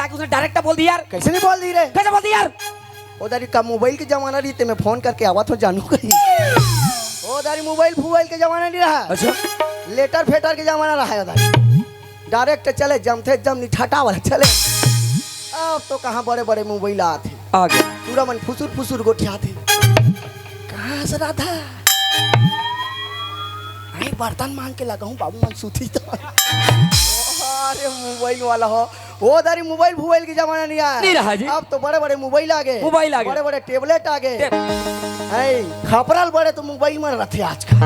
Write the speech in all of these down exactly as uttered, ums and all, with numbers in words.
आके उसने डायरेक्ट बोल दी यार। कैसे नहीं बोल दी रे? कैसे बोल दी यार? ओ दारी का मोबाइल के जमाना रही, ते मैं फोन करके आवत हो जानू कहीं। ओ दारी मोबाइल फोबाइल के जमाना नहीं रहा। अच्छा। लेटर फेटर के जमाना रहा है ओ दारी। डायरेक्ट चले, जमथे जम, निठाटा वाला चले। अब तो कहाँ बड़े बड़े मोबाइल आते। आ गए। पूरा मन फुसुर फुसुर गोठियाथे। कहाँ से राधा? आई बर्तन मांग के लगा हूँ बाबू मन सूती तो। अरे मोबाइल वाला हो, ओ दारी मोबाइल फोबाइल के जमाना नहीं आया। नहीं रहा जी। अब तो बड़े बड़े मोबाइल आ गए। मोबाइल आ गए। बड़े बड़े टेबलेट आ गए। टेब- है, खपरा ले बड़े तो मोबाइल मन रथे आजकल।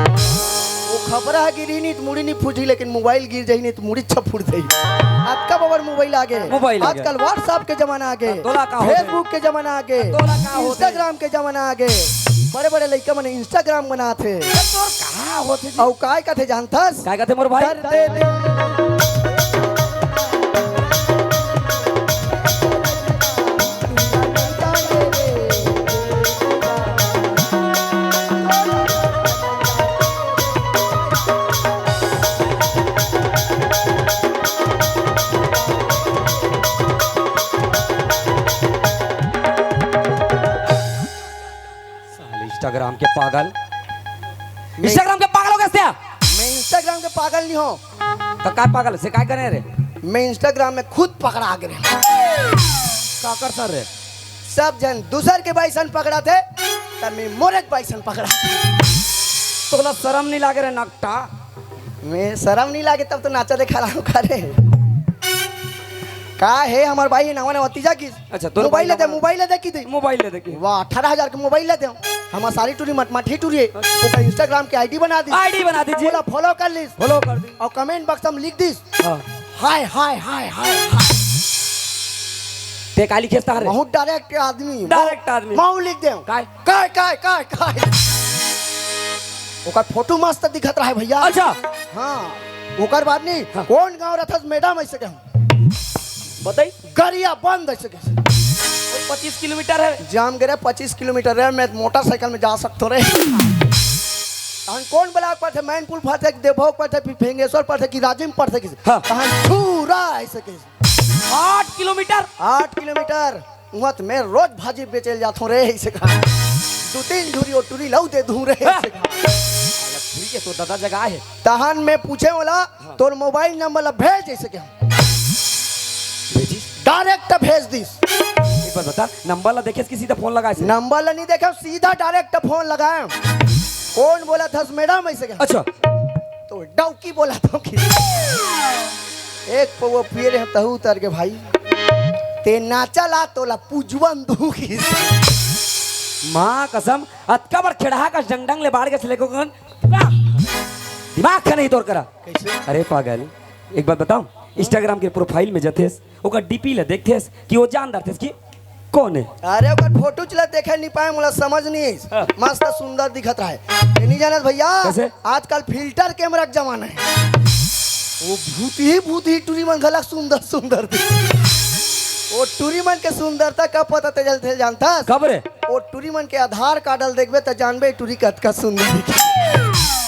वो खपरा ह गिरही नहीं तो मुड़ी नहीं फूटी, लेकिन मोबाइल गिर जाही नहीं तो मुड़ी छप फूट जाही। अतका बबर मोबाइल आ गए। मोबाइल आ गए। आजकल WhatsApp के जमाना आ गए। तोला का होथे? Facebook के जमाना आ गए। तोला का होथे? Instagram के जमाना आ गए। बड़े बड़े लइका मन Instagram बनाथे। तोर कहाँ होथे जी? अउ काय कथे जानथस? काय कथे मोर भाई? दर्द दे दे। साले Instagram के पागल। मैं Instagram के पागल हो गए क्या? मैं Instagram के पागल नहीं हूँ। तो काय पागल से काय करे रे? मैं Instagram में खुद पकड़ा गे रहे। का कर सर रे? सब झन दूसर के बाइसन पकड़ाथे, तब मैं मोरे के बाइसन पकड़ा। तोला शरम नहीं लागे रे नकटा? मैं शरम नहीं लागे तब तो नाचा देखा रहा हूँ का रे। का हे हमर भाई नवा नवा तीजा किस? अच्छा, तोर मोबाइल भाई ले दे, नवा मोबाइल ले दे की दे। मोबाइल ले दे की? वाह, अठारह हजार के मोबाइल ले दे। हमर सारी टूरी मटमट ही टूरी है। अच्छा। ओकर Instagram के ID बना दी। ID बना दीजिए। बोला फॉलो कर लिस। फॉलो कर दी। और कमेंट बॉक्स में लिख दिस। हाँ। हाय, हाय, हाय, हाय, हाय। ते काली खेसता रे? बहुत डायरेक्ट आदमी। डायरेक्ट आदमी। महू लिख दे। काय? काय, काय, काय, काय। ओकर फोटो मस्त दिखत रहा है भैया। अच्छा। हाँ। ओकर बाद नहीं, हाँ। कौन गांव रहथस मैडम ऐसे कहूँ? बताई। गरियाबंद ऐसे कहूँ। पच्चीस किलोमीटर है। जाम गे रहे पच्चीस किलोमीटर है, मैं मोटरसाइकिल में जा सकता रहे। तहन कौन ब्लॉक पड़थे? मैनपुर पड़थे कि देवभोग पड़थे, फिर फिंगेश्वर पड़थे कि राजिम पड़थे कि हाँ। तहन छूरा ऐसे कहूँ। आठ किलोमीटर। आठ किलोमीटर। उहाँ त मैं रोज भाजी बेचे ल जाथों रे, ऐसे कहा। दू तीन झूरी ओ टूरी लऊ दे दूं रे, हाँ। ऐसे कहा। साला टूरी के तो दादा जगह है। तहन मैं पूछे वाला, हाँ। तोर मोबाइल नंबर ला भेज, ऐसे कहा। भेजिस? डायरेक्ट भेज दिस। एक बात बता, नंबर ला देखेस कि सीधा फोन लगाएस? नंबर ला नहीं देखे, सीधा डायरेक्ट फोन लगाए। कौन बोला था मैडम, ऐसे कहा। अच्छा। तो डौकी बोला था कि एक पौवा पिए रहे तहू उतर के भाई, ते नाचा ला तोला पुजवन दूंगी। माँ कसम, अतका बड़ खेड़हा का डंग डंग ले बाढ़ के चले को कौन? दिमाग का नहीं तोर करा। कैसे? अरे पागल, एक बात बताऊं, Instagram के प्रोफाइल में जथेस, ओकर डीपी ला देखथेस कि वो जान डरथेस कि कौन है? अरे ओकर फोटो चला देखे नहीं पाए, मोला समझ नहीं आइस। हाँ। मस्त सुंदर दिखत रहे। ये नहीं जानत भैया, कैसे? आजकल फिल्टर कैमरा के जमाना है। वो भूत ही भूत ही टूरी मन घलक सुंदर सुंदर दिख। वो टूरी मन के सुंदरता कब पता चलथे जानथस? कब रे? वो टूरी मन के आधार कार्ड ल देखबे त जानबे टूरी कतका सुंदर दिखे।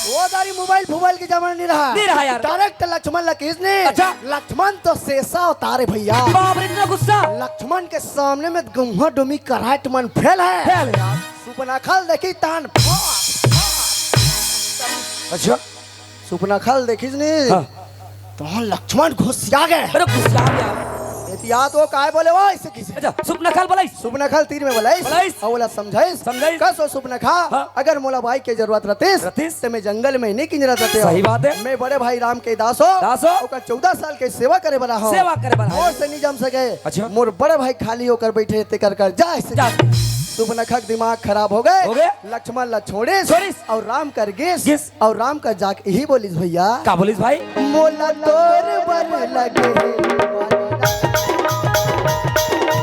वो दारी मोबाइल फोबाइल के जमाना नहीं रहा। नहीं रहा यार। डायरेक्ट लक्ष्मण ला किस ने? अच्छा। लक्ष्मण तो शेषा अवतार है भैया। बाप रे, इतना गुस्सा। लक्ष्मण के सामने में गौहा डोमी कराट मन फेल है। फेल यार। सुपनखल देखी तान। अच्छा। सुपनखल देखिस नी? हाँ। तो लक्ष्मण घुसिया गए। अरे घुसिया गया। एतिया तो काय बोले वो ऐसे किसे? अच्छा, सुपनखल बोलाइस। सुपनखल तीर में बोलाइस। बोलाइस। अउ ओला समझाइस। समझाइस। कस ओ सुपनखा, हाँ। अगर मोला बाई के जरूरत रहतिस, रहतिस। तो मैं जंगल में नहीं किंजरत रहते हो। सही बात है। मैं बड़े भाई राम के दास हो। दास हो। ओकर चौदह साल के सेवा करे बना हो। सेवा करे बना हो। मोर से नहीं जम सके। अच्छा। मोर बड़े भाई खाली होकर बैठे ते कर कर जा ऐसे। जा। सुपनखा के दिमाग खराब हो गए। हो गए। लक्ष्मण ला छोड़िस। छोड़िस। अउ राम कर गिस। गिस। अउ राम का जाके यही बोलिस भैया। का बोलिस भाई? मोला तोर बर लगे हे।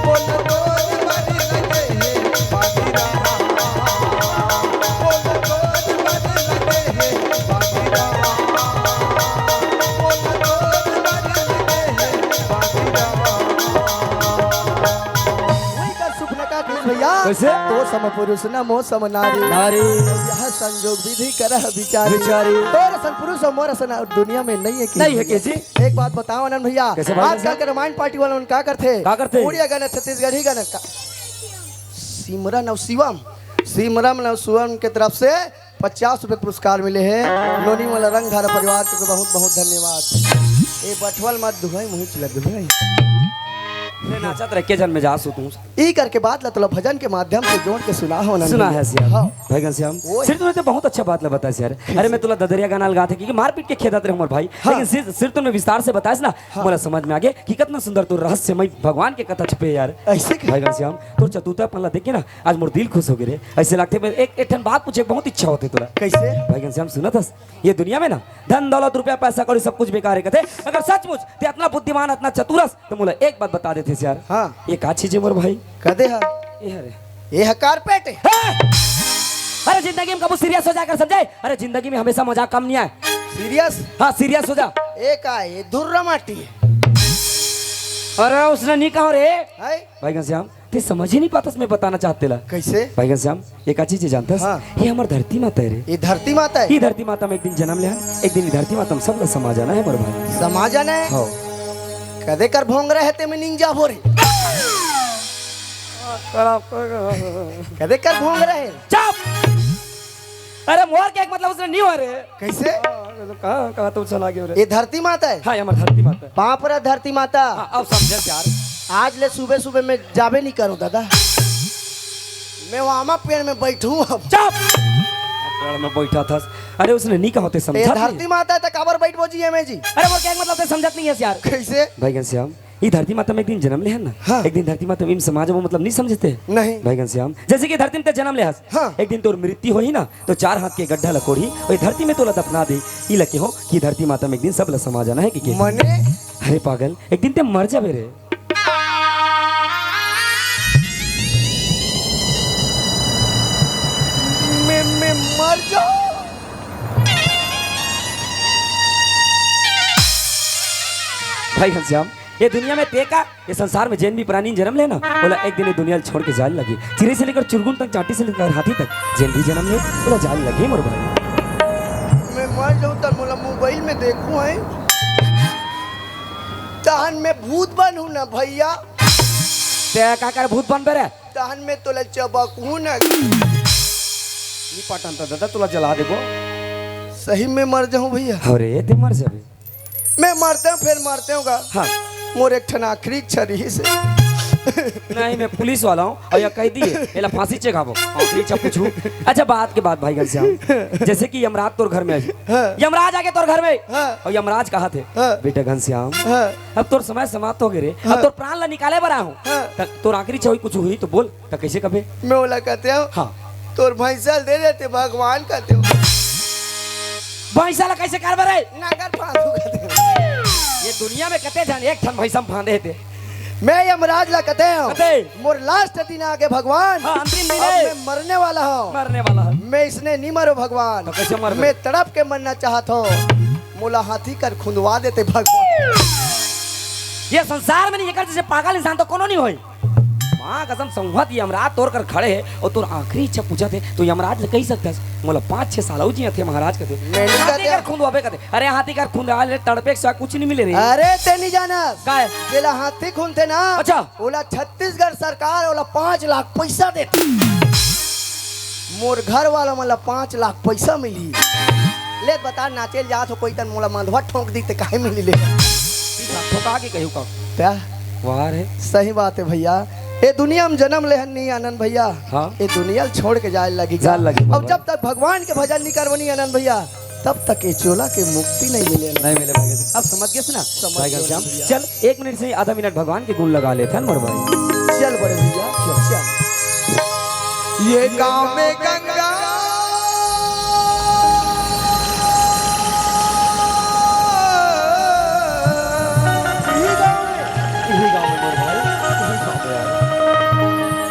मोला तोर बर लगे हे बाबी राम। मोला तोर बर लगे हे बाबी राम। मोला तोर बर लगे हे बाबी राम। वही का सुपनखा किस भैया। कैसे? तो सम पुरुष न मो सम नारी। नारी। यह संजोग विधि करह बिचारी। बिचारी। तोर असन पुरुष अउ मोर असन दुनिया में नहीं है कि नहीं है कि जी। एक बात बताओ आनंद भैया, कैसे भाई आजकल साहब? के रामायण पार्टी वाला मन का करथे? का करथे? उड़िया गाना, छत्तीसगढ़ी गाना का। सिमरन अउ शिवम, सिमरन अउ शिवम के तरफ से पचास रुपए पुरस्कार मिले हे। नोनी वाला रंगधारा परिवार के बहुत बहुत धन्यवाद। ए बठवल मत दुहई, मुही चला दुहई। ले नाचत रह के जन में जा सुतूं। ई करके बात ला तोला भजन के माध्यम से जोड़ के सुना हो ना। सुना है सियाम। हाँ। भाई घनश्याम, ओए। सिर तूने तो बहुत अच्छा बात ला बताया यार। अरे मैं तोला ददरिया गाना लगा थे क्योंकि मारपीट के खेदात रहे हमर भाई। हाँ। लेकिन सिर, सिर तूने विस्तार से बताया ना, हाँ। मोला समझ में आ गया कि कितना सुंदर तू रहस्यमय भगवान के कथा छुपे यार। ऐसे के? भाई घनश्याम, तोर चतुरता पन ला देख के ना आज मोर दिल खुश हो गए रे। ऐसे लगथे मैं एक, एक ठन बात पूछे, बहुत इच्छा होथे तोला। कैसे? भाई घनश्याम सुनत हस, ये दुनिया में ना धन दौलत रुपया पैसा कौड़ी सब कुछ बेकार है कथे। अगर सचमुच ते इतना बुद्धिमान, इतना चतुरस, तो मोला एक बात बता देते यार। हाँ। ये का चीज है मोर भाई? कदे हा? ये हरे। ये हा कारपेट है। हे! अरे जिंदगी में कबू सीरियस हो जाकर समझे। अरे जिंदगी में हमेशा मजाक काम नहीं आए। सीरियस? हाँ सीरियस हो जा। ये का है? ये धुर्रा माटी है। अरे उसने नहीं कहा रे। है? भाई घनश्याम, ते समझ ही नहीं पातस मैं बताना चाहत तेला। कैसे? भाई घनश्याम, एक चीज जानतस? हाँ। ये हमर धरती माता है रे। ये धरती माता है? ये धरती माता में एक दिन जन्म ले हन, एक दिन ये धरती माता में सब ला समा जाना है मोर भाई। समा जाना है? हाँ। कदे कर भोंग रहे ते में निंजा भोरे। कदे कर भोंग रहे? चुप। अरे मोर के एक मतलब उसने नहीं हो रे। कैसे? हाँ, तो कहाँ, कहाँ तो चला गया रे? ये धरती माता है? हाँ, ये हमर धरती माता है। बाप रे धरती माता। हाँ, अब समझे यार। आज ले सुबह सुबह में जाबे नहीं करूँ दादा। मैं वामा पेड़ में बैठू अब। चुप। पेड़ में बैठा था। अरे उसने नहीं कहा होते ये समझा धरती नहीं। माता है तो काबर बैठबो जी एमे जी? अरे मोर के एक मतलब ते समझत नहीं है यार। कैसे? भाई घनश्याम, ये धरती माता में एक दिन जन्म ले हन ना। हाँ। एक दिन धरती माता में समाज में मतलब नहीं समझते। नहीं। भाई घनश्याम, जैसे कि धरती में ते जन्म ले हस। हाँ। एक दिन तोर मृत्यु होही ना, तो चार हाथ के गड्ढा ला कोड़ही, ओए धरती में तोला दफना दे। ई ला केहो कि धरती माता में एक दिन सब ला समा जाना है कि के? मने? अरे पागल, एक दिन ते मर जाबे रे। मैं, मैं मर जाऊं? भाई घनश्याम, ये दुनिया में ते का, ये संसार में जेन भी प्राणी जन्म ले ना, ओला एक दिन ये दुनिया छोड़ के जाए लगी। चिरे से लेकर चुरगुन तक, चांटी से लेकर हाथी तक, जेन भी जन्म ले, ओला जाए लगी मोर भाई। मैं मर जाऊं त मोला मोबाइल में देखू है। तहन मैं भूत बनू ना भैया। ते का कर भूत बनबे रे? तहन मैं तोला चबकू ना। ई पटन त दादा तोला जला देबो। सही में मर जाऊं भैया। अरे ते मर जाबे। मैं मरते हूँ, फिर मरते हूँ गा। हाँ। मोर एक ठन आखिरी इच्छा रही से। नहीं, मैं पुलिस वाला हूँ और या कह दिए, एला फांसी चढ़ाबो। आखिरी इच्छा पूछू। अच्छा, बात के बात भाई घनश्याम, जैसे कि यमराज तोर घर में है। हाँ। यमराज आके तोर घर में। हाँ। और यमराज कहा थे, हाँ। बेटा घनश्याम, हाँ। अब तोर समय समाप्त हो गए रे, हाँ। अब तोर प्राण ला निकाले बर आया हूँ। हाँ। त-, तोर आखिरी इच्छा हुई, कुछ हुई तो बोल। त कैसे कबे? मैं ओला कहते हो? हाँ। तोर भैंसा ल दे देते भगवान कहते हो। भैंसा ला कैसे करबे रे? नगर फांदू कहते हो। ये दुनिया में कते झन एक ठन भैंसा म फांदे हे ते। मैं यमराज ला कहते हो। कते? मोर लास्ट दिन आगे भगवान। हाँ, अंतिम दिन अब है। मैं मरने वाला हूँ। मरने वाला है। मैं इसने नहीं मरो भगवान। तो कैसे मरबे? मैं तड़प के मरना चाहत हूँ। मोला हाथी कर खुंदवा देते भगवान। ये संसार में नहीं, एकर जैसे पागल इंसान तो कोनो नहीं होई। माँ कसम संवत यमराज तोर कर खड़े हे और तोर आखिरी इच्छा पूछत हे, तो यमराज ले कही सकथस, "मोला पाँच छह साल अउ जिया थे महाराज," कथे। मैं नहीं हाथी कहते। कर खुंदवाबे कथे। अरे हाथी कर खुंदवा ले, तड़पे के सिवा कुछ नहीं मिले रे। अरे ते नहीं जाना। काय? जेला हाथी खुंदथे ना, अच्छा। ओला छत्तीसगढ़ सरकार ओला पाँच लाख पैसा देथे। मोर घर वाला मन ला पाँच लाख पैसा मिली। ले बता, नाचे ल जात हो कोई तन मोला मंधवा ठोंक दी ते काहे मिली ले? ठोका के कहू का? क्या? वाह रे। सही बात है भैया, ये दुनिया में जन्म लेहन नहीं आनंद भैया। हाँ। ये दुनिया ल छोड़ के जाए लगी। जाए लगी अब भगवान। जब तक भगवान के भजन नहीं करबो नहीं आनंद भैया, तब तक ये चोला के मुक्ति नहीं मिले। नहीं मिले भाई। अब समझ गए ना? समझ भाई गए घनश्याम, भैया। चल एक मिनट से आधा मिनट भगवान के गुण लगा लेथन मोर भाई। चल बड़े भैया, चल। ये गांव में गंगा, यही गांव में, यही गांव में मोर भाई, यही गांव में यार।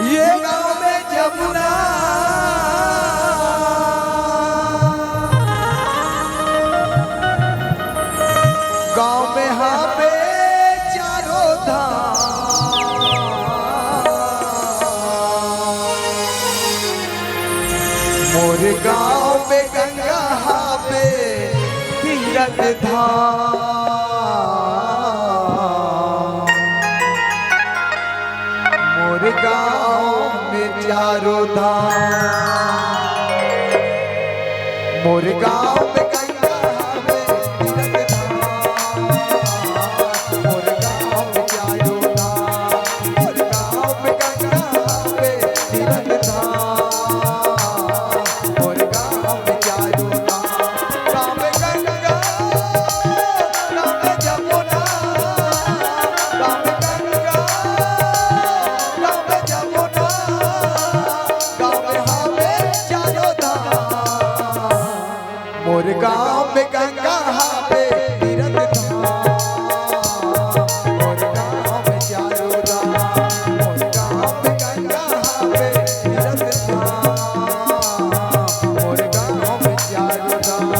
ये गांव में जमुना, गांव में हावे चारों धाम। मोर गांव गंगा हावे तीरथ धाम। मोर गाँव में चारों धाम, मोर गाँव में गंगा हावे तीरथ धाम, मोर गाँव में चारों धाम, मोर गाँव में गंगा हावे तीरथ धाम, मोर गाँव में चारों धाम, गाँव में गंगा, गाँव में जमुना, गाँव में गंगा, गाँव में जमुना, गाँव में हावे चारों धाम। मोर गाँव में गंगा हावे तीरथ धाम। मोर गाँव में चारों धाम। मोर गाँव में गंगा हावे तीरथ धाम। मोर गाँव में चारों धाम।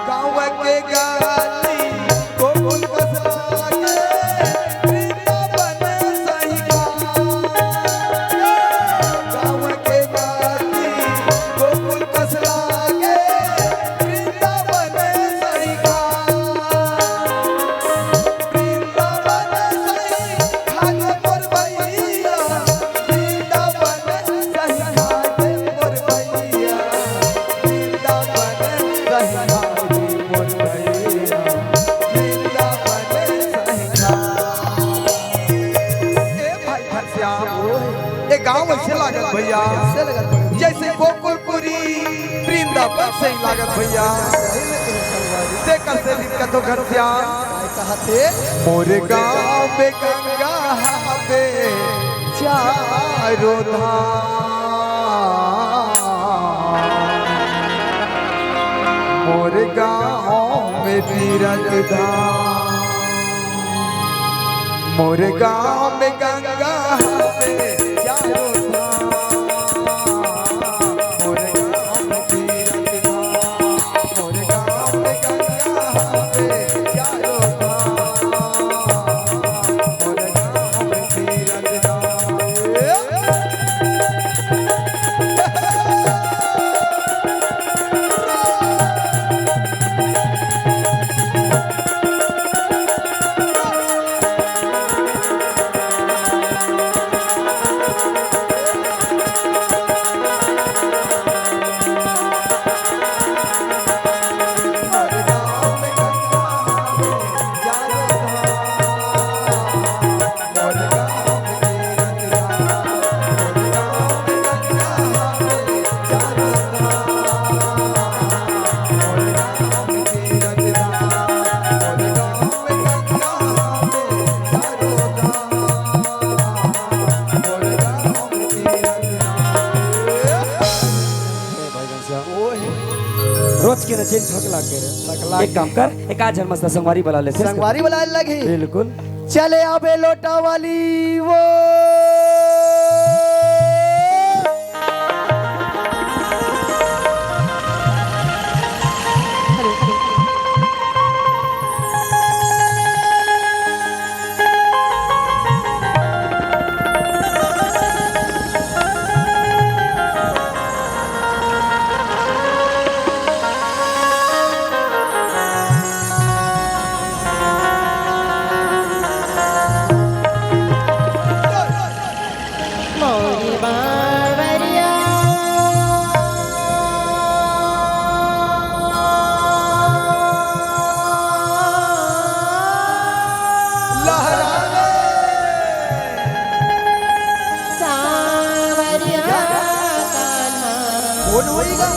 गाँव के गली गोकुल कस लागे, वृंदावन सही गाँव। गाँव के गली गोकुल कस लागे, वृंदावन सही गाँव। वृंदावन सही घाट मोर भैया, वृंदावन सही घाट मोर भैया, वृंदावन सही घाट मोर भैया, वृंदावन सही घाट। ए भाई घनश्याम, ए गाँव अइसे लागत भैया, अइसे लगत भैया। जइसे गोकुलपुरी वृंदावन सही लागत भैया। सही में कहे संगवारी। तेकर से लिखत हो घनश्याम। काय कहत हे? मोर गाँव में गंगा हावे चारों धाम, मोर गाँव में तीरथ धाम, मोर गाँव में गंगा हावे चारों धाम, मोर गाँव में तीरथ धाम, मोर गाँव में गंगा हावे चारों धाम, मोर गाँव में तीरथ धाम। रोज के नशे में थक लाग गे रे। थक लाग एक काम कर, एक आध झन मस्त संगवारी बला ले। संगवारी बला लगही। बिल्कुल। चले आबे लोटा वाली वो। मोरी बावरिया। लहरावे। सांवरिया कान्हा। कौन होई गा?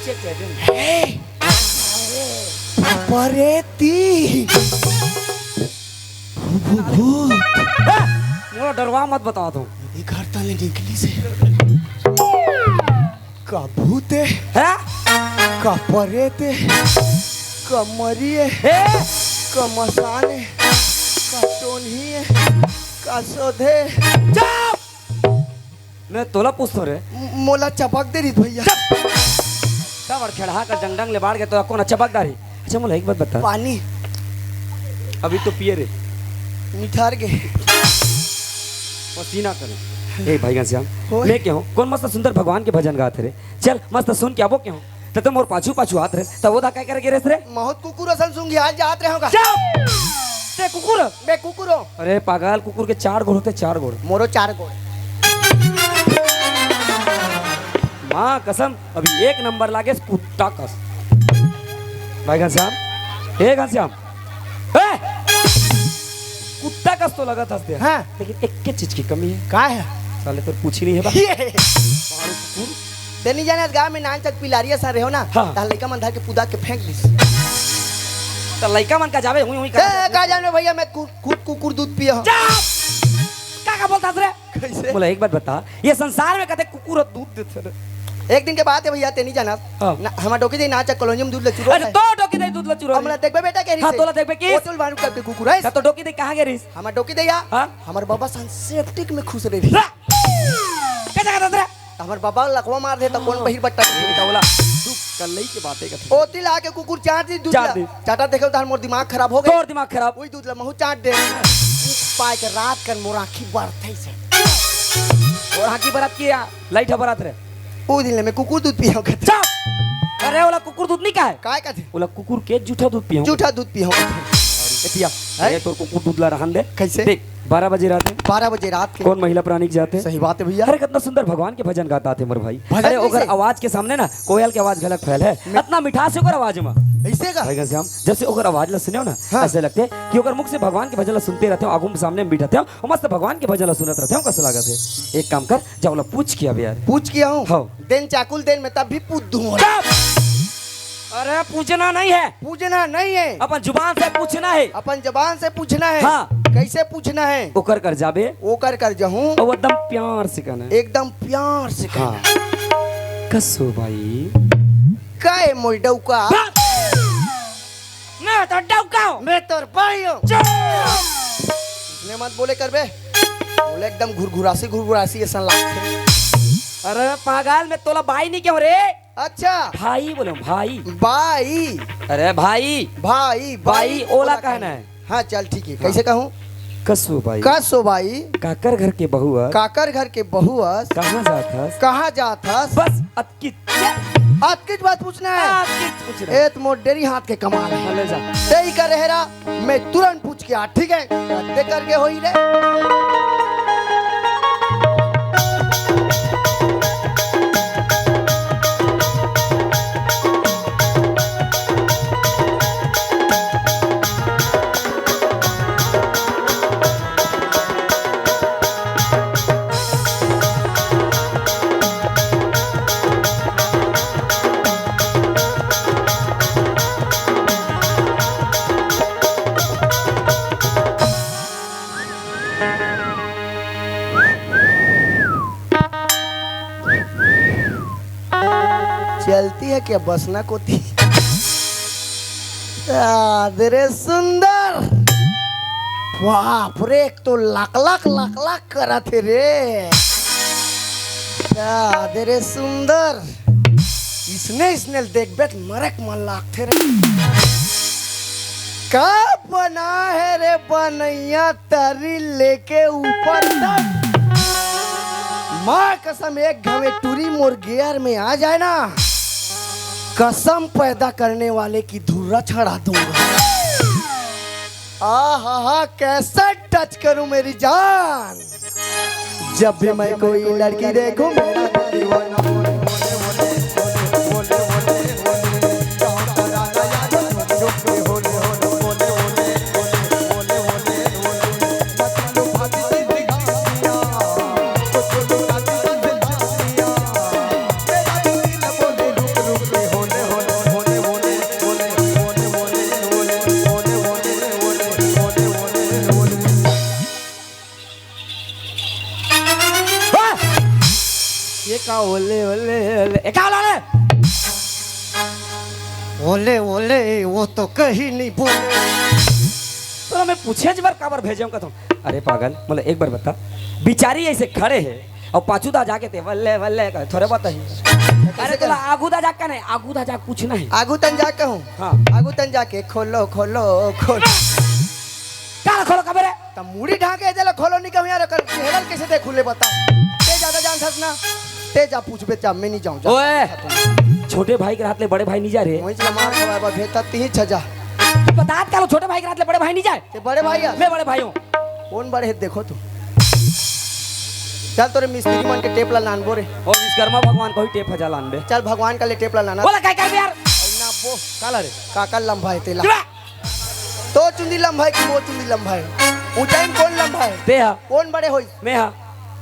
हे, परेती। भू-, भू-, भूत। मोला डरवा मत बता दो। ये घर तले निकली से। का भूत हे? हैं? का परेत हे? का मरी हे? हे? का मसान हे? का टोनही हे? का सोधे? चुप! मैं तोला पूछथों रे। म-, मोला चपक दे रहिस भैया। चुप! का बड़ खेड़हा का जंगडंग ले बाढ़ के तोला कोन चपक डारी? अच्छा, मोला एक बात बता। पानी। अभी तो पिए रे। निठार गे। पसीना करे। ए भाई घनश्याम, होय। मैं कहूँ, कोन मस्त सुंदर भगवान के भजन गात हे रे? चल, मस्त सुन के आबो कहूँ। त तो मोर पाछू पाछू आत रहे, त वो दा काय करे गे रेस रे? महूँ त कुकुर असन सूंघियात जात रहे हों का। चुप! ते कुकुर? मैं कुकुर हों। अरे पागल, कुकुर के चार गोड़ होथे, चार गोड़। मोरो चार गोड़। माँ कसम, अभी एक नंबर लागे कुत्ता कस। भाई घनश्याम, ए घनश्याम, ए! कुत्ता कस तो लगत हस ते। हाँ। लेकिन एक चीज की कमी हे। का हे? साले तोर पूछी नहीं हे बा। ये। मारू कुकुर। ते नहीं जाने, गाँव में नान चक पिलारिया सा रहे हो ना, हाँ। त लइका मन धर के पुदा के फेंक दिस। त लइका मन का जावे, हुई हुई ए, का का जाने भैया, मैं कु-, खुद कुकुर दूध पिया हूँ। चुप! का का बोलत हस रे? कैसे? मोला एक बात बता, ये संसार में कते कुकुर ह दूध देथे रे? एक दिन के बात हे भैया, ते नहीं जानस। हाँ। ना, हमर डोकी दे नाचा कॉलोनी में दूध लचुरो अरे है। तो डोकी दे दूध लचुरो हमला रे। देखबे बेटा के हाँ, रिसे। तोला देखबे किस? होटल बानू करके कुकुर है। हाँ, तो डोकी दे कहाँ गे रिस? हमर डोकी दे या? हाँ? हमर बाबा सन सेप्टिक में खुश रहे। रा! कैसा कहता तेरा? हमर बाबा लकवा मार दे तो कौन बहिर बट्टा के बेटा बोला। तू कल्लई के बातें करते। ओती ला के कुकुर चाट दी दूध चाट ला। दी। चाटा देखे उधार मोर दिमाग खराब हो गए। तोर दिमाग खराब। वही दूध ला महू चाट दे। पाए के रात कर मोर आँखी बरत है से। और आँखी बरत किया। लाइट ह बरात रे। ओ दिन ले मैं कुकुर दूध पिया हूँ कहते। चुप! अरे, ओला कुकुर दूध नहीं कहे। काय कहते? ओला कुकुर के जूठा दूध पिया हूँ। जूठा दूध पिया हूँ कहते। ए पिया, हैं? ए तोर कुकुर दूध ला रहन दे। कैसे? देख, बारह बजे रात हे। बारह बजे रात के। कौन महिला प्राणी के जात हे? सही बात हे भैया। अरे, कितना सुंदर भगवान के भजन गात हे मोर भाई। भजन अरे, ओकर कैसे? आवाज के सामने ना कोयल के आवाज घलक फेल हे। मैं अतना मिठास हे ओकर आवाज में। ऐसे का? भाई घनश्याम, जब से ओकर आवाज ला सुने हो ना, हाँ। ऐसे लगथे कि ओकर मुख से भगवान के भजन ला सुनते रहते हो, आगू में सामने में बैठते हो, अउ मस्त भगवान के भजन ला सुनत रहते हो, कस लागत हे। एक काम कर, जा ओला पूछ के आबे यार। पूछ के आऊं? हाँ। देन चाकुल देन में तब भी पूछ दूं ओला। चुप! अरे पूछना नहीं हे। पूछना नहीं हे। अपन जुबान से पूछना हे। अपन जुबान से पूछना हे। हाँ। कैसे पूछना हे? ओकर कर जाबे। ओकर कर जाहूं। अउ एकदम प्यार से कहना हे। एकदम प्यार से कहना हे। हाँ। कस हो भाई? काय मोर डौका? बस! मैं तो डौका हूँ। मैं तोर भाई हूँ। चुप! इसने मत बोले करबे। बोले एकदम घुरघुरासी, घुरघुरासी ऐसा लागथे। अरे पागल, मैं तोला भाई नहीं कहूँ रे। अच्छा। भाई बोलो, भाई। भाई। अरे भाई। भाई, भाई, भाई, ओला ओला कहना कहना हे। हाँ, चल ठीक हे। हाँ। कैसे कहूँ? कस हो भाई? कस हो भाई? काकर घर के बहू हस? काकर घर के बहू हस? कहाँ जात हस? कहाँ जात हस? बस अतकी अतकिच बात पूछना हे? अतकिच पूछना हे। ए, त मोर डेरी हाथ के कमाल हे। हाँ, ले जा। तेई का रेहरा, मैं तुरंत पूछ के आ, ठीक हे? ते करके होई रे। चलती है क्या बसना कोती? आ, दे रे सुंदर। बाप रे, एक तो लक लक लक लक करत हे रे। आ, दे रे सुंदर। इसने, इसने देखबे त मरे के मन लागथे रे। का बना हे रे बनैया, तरी लेके ऊपर तक। माँ कसम, एक घवे टूरी मोर गेयर में आ जाए ना, कसम पैदा करने वाले की धुर्रा छड़ा दूंगा। आहा, कैसे टच करूं मेरी जान। जब भी मैं कोई लड़की देखूं, मेरा दिल दीवाना। ओले, ओले, ओले। ए, का ओला रे? ओले, ओले, वो तो कहीं नहीं बोले। तोला मैं पूछे बर काबर भेजे हूँ कथों? अरे पागल, मतलब एक बार बता, बिचारी ऐसे खड़े हे अउ पाछू दा जाके ते वल्ले वल्ले कर थोरे बताही। अरे तोला आगू दा जाके नहीं, आगू दा जाके पूछना हे। आगू तन जाके हूँ। हाँ। आगू तन जाके खोलो, खोलो, खोलो। का खोलो काबर रे? त मुड़ी ढांके दे ला, खोलो नहीं कहूँ यार, कर चेहरा कैसे दे खुले बता। ते ज्यादा जान सकना, ते जा पूछबे जा, मैं नहीं जाऊँ, जा। ओए, छोटे भाई के हाथ ले बड़े भाई नहीं जा रे। वहीं से मार खवाए बा, भेजता तीन छजा। बतात का लो, छोटे भाई के हाथ ले बड़े भाई नहीं जाए। ते बड़े भाई है? मैं बड़े भाई हूँ। कौन बड़े है देखो तू। चल तोरे मिस्त्री मन के टेप ला लानबो रे। ओ विश्वकर्मा भगवान को ही टेप हजा लान दे। चल भगवान का ले टेप ला लाना। बोला काय कर यार? ना वो काला रे। काका लंबा है तेला। चुरा। तो चुंदी लंबा है कि वो चुंदी लंबा है? ऊंचाई में कौन लंबा है? ते हा। कौन बड़े होई? मैं हा।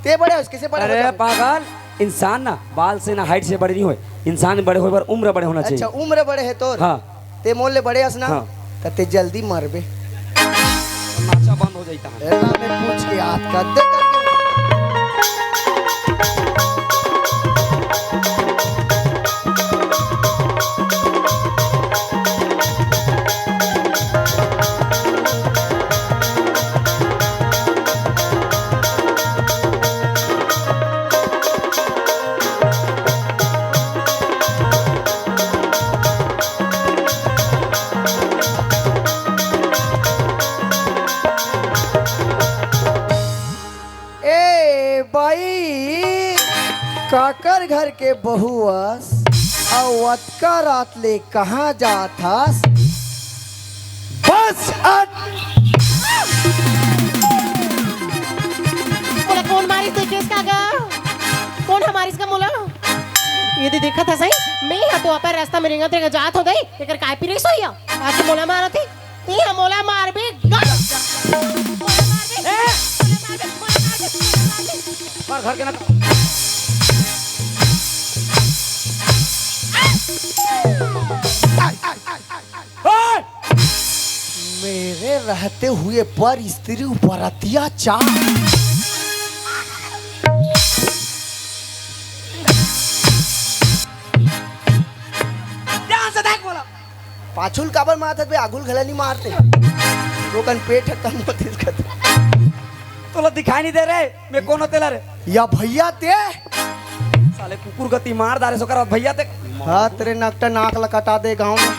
ते बड़े होइस, कैसे बड़े हो अरे जाबे? पागल, इंसान ना बाल से ना हाइट से बड़े नहीं होए। इंसान बड़े होए बर उम्र बड़े होना अच्छा, चाहिए। उम्र बड़े है तोर? हाँ। ते मोर ले बड़े हस ना? हाँ। त ते जल्दी मरबे। नाचा बंद हो जाता है। एला मैं पूछ के हाथ का दे करके। ए बाई, काकर घर के बहू अस, अउ अतका रात ले कहाँ जात हस? बस हट। मोला कौन मारिस देखेस का गा? कौन ह मारिस का मोला? ये दे देखत ह सही, मैं ह तो अपन रास्ता में रेंगत रेंगत जात हो दे, एकर काय पिरेस होइया? आज मोला मारत हे। तें ह मोला मारबे, गा। मोला मारबे, ए! मोला मारबे, मोला मारबे, मोला मारबे। मार घर के ना। ए! मेरे रहते हुए पर स्त्री ऊपर अत्याचार। ध्यान से देख बोला। पाछुल काबर मारत बे? आगुल घला नहीं मारते। लोगन पेट ह कम होतिस कथे। तोला दिखाई नहीं दे रे, मैं कौन होते ला रे? या भैया ते? साले कुकुर गति मार डारे सोकर भैया ते। हाँ, तेरे नकटा नाक ला कटा दे गाँव में।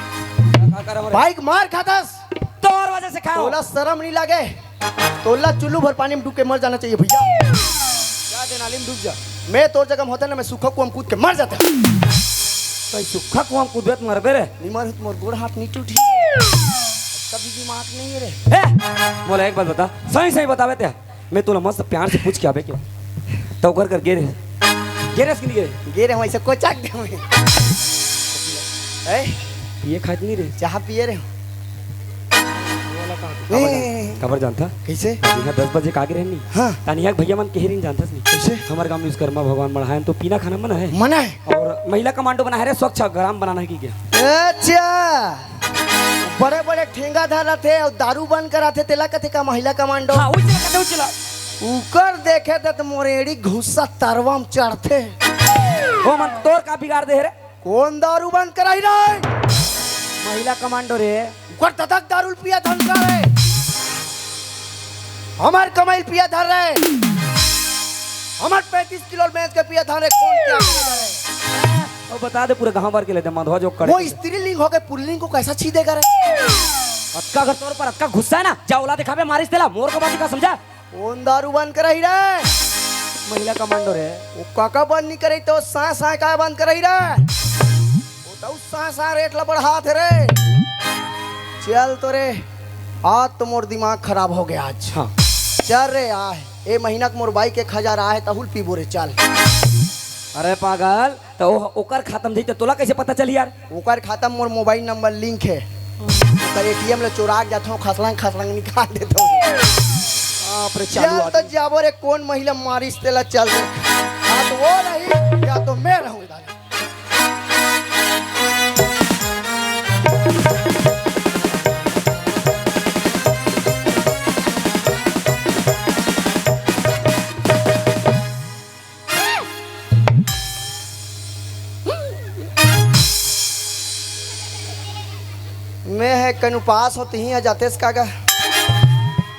का करम रे? बाइक मार खातस। तोर वजह से खाओ। तोला शर्म नहीं लागे? तोला चुल्लू भर पानी में डूब के मर जाना चाहिए भैया। जा दे नाली में डूब जा। मैं तोर जगह में होता ना, मैं सूखा कुआं में कूद के मर जाता। तो सूखा कुआं में कूदबे त मरबे रे। नहीं मर तो मोर गोड़ हाथ नहीं टूटी। कभी भी मात नहीं है रे। ए, मोला एक बात बता, सही सही बतावे ते। मैं तोला मस्त प्यार से पूछ के आबे के। तो ओकर कर गे रे। गे रे कि नहीं गे रे? गे रे, वैसे कोचाक दे मैं। ए? पिए खात नहीं रे। चाह पिए रे। काबर जान-, काबर जानथा? कैसे? तनिहा दस बजे का आगे रहनी। हाँ। तनिहा के भैया मन कहे रहिन जानथस नहीं। कैसे? हमर गांव में विश्वकर्मा भगवान मढ़ायन तो पीना खाना मना है। मना है। और महिला कमांडो बना है रे, स्वच्छ ग्राम बनाना है कि क्या? अच्छा। बड़े-बड़े ठेंगा धरत हे अउ दारू बंद करात हे, तेला कथे का महिला कमांडो? हाँ, उही चला, कथे उही चला। उकर देखे त मोर एड़ी घुस्सा तरवा म चढ़थे। ओ मन तोर का बिगाड़ दे हे रे? कौन दारू बंद कराही रे? महिला कमांडो रे। उकर ददा के दारू ल पिया धन का रे? हमर कमाई ल पिया धर रे। हमर पैंतीस किलो ल बेच के पिया धन रे, कौन पिया धन रे? ओ बता दे, पूरे गांव भर के ले दे, मधवा जो करे वो के। स्त्रीलिंग हो के पुल्लिंग को कैसा छीदेगा रे? अतका अगर तोर पर अतका गुस्सा है ना, जा ओला दिखाबे मारिस तेला, मोर का बात का समझा? कौन दारू बंद कराही रे? महिला कमांडो रे। वो काका बंद नहीं करे तो सा सा का बंद कराही रे? वो तो सा सा रेट ला बढ़ात हे रे। चल तो रे, आज तो मोर दिमाग खराब हो गया आज। हाँ। चल रे, आ, ए महीना के मोर बाइक एक हजार आहे, तहुल पीबो रे, चल। अरे पागल, त ओ-, ओकर खाता म जही त तोला कइसे पता चलही यार? ओकर खाता म मोर मोबाइल नंबर लिंक हे। ओकर एटीएम ल चोरा के जाथों, खसलंग खसलंग निकाल देथों। बाप रे, चालू चल आदमी। त जाबो रे, कौन महिला मारिस तेला, चल रे। या तो वो रही, या तो मैं रहूं इधर। कन उपास होती ही जातेस कागा।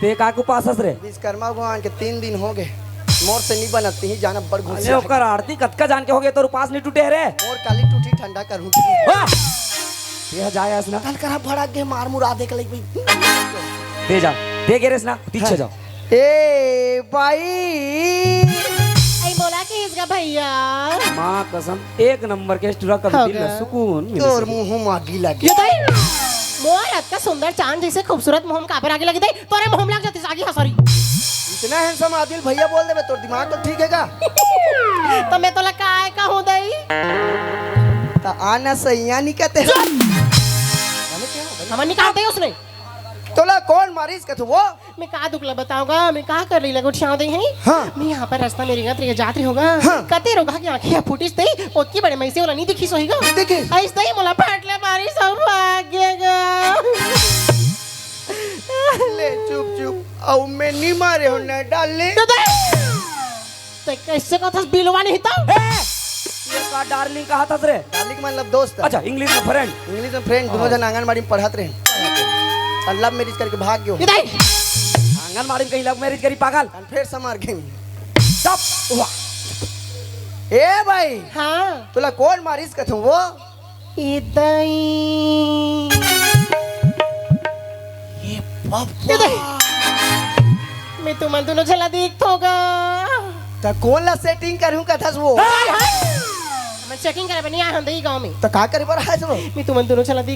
ते का के उपास हस रे? विश्वकर्मा भगवान के तीन दिन हो गए, मोर से नहीं बनत ही जाना बड़ अरे घुसिया। ओकर आरती कतका जान के हो गए, तोर उपास नहीं टूटे रे? मोर काली टूटी ठंडा करूँ। वाह! ये जाए हस ना। कल करा भड़क गए मार मुरा दे के लग भाई। दे जा, दे गे रेस ना, पीछे हाँ। जाओ। ए भाई। आई बोला कि इसका भैया। माँ कसम, एक नंबर के स्टूरा कभी हो दिल गया। सुकून मिले तोर से। मुंह मागी लगे। ये भाई, मोर अतका सुंदर चांद जैसे खूबसूरत मुंह में काबर आगी लगी दे, तोरे मुंह में लग जाती आगी हसरी। इतना हैंडसम आदिल भैया बोल देबे, तोर दिमाग तो ठीक है का? तो मैं तोला काय कहूँ दई? तो आना सैया नहीं कहते। चुप! हमर निकाल दे उसने। तोला कौन मारिस कथू वो? मैं का दुख ला बताऊंगा, मैं का कर ली लगो ठियाव दे है। हाँ। मैं यहाँ पर रास्ता में रिंगत रही जात रही होगा। हाँ। कते रोगा की आंखें फूटिस दे, ओतकी बड़े मैं से ओला नहीं दिखी सोहीगा। दिखी। ऐस दे मोला फाट ले मारिस सब भाग्य गा। ले चुप चुप, अउ मैं नहीं मारे हो ना डाले। तो दे। ते कैसे कहथस बिलवा नहीं तो? ए! ये का डार्लिंग कहथस रे? डार्लिंग मतलब दोस्त। अच्छा, इंग्लिश में फ्रेंड। इंग्लिश में फ्रेंड, दोनों हाँ। जन आंगनबाड़ी में पढ़त रहे। और लव मैरिज करके भाग गयो। इधर। आंगनबाड़ी में कहीं लव मैरिज करी पागल? और फिर समर गई। चुप। वाह। ए भाई। हाँ। तोला कौन मारिस कथूं वो? इदई। ये पप्पा। इदई। मैं तुमन दोनों झला देखथों गा। त कौन ला सेटिंग करूं कथस वो? हाय, हाय। मैं सेटिंग करे बर नहीं आए हन दई गांव में। त का करे बर आए वो? मैं तुमन दोनों झला देख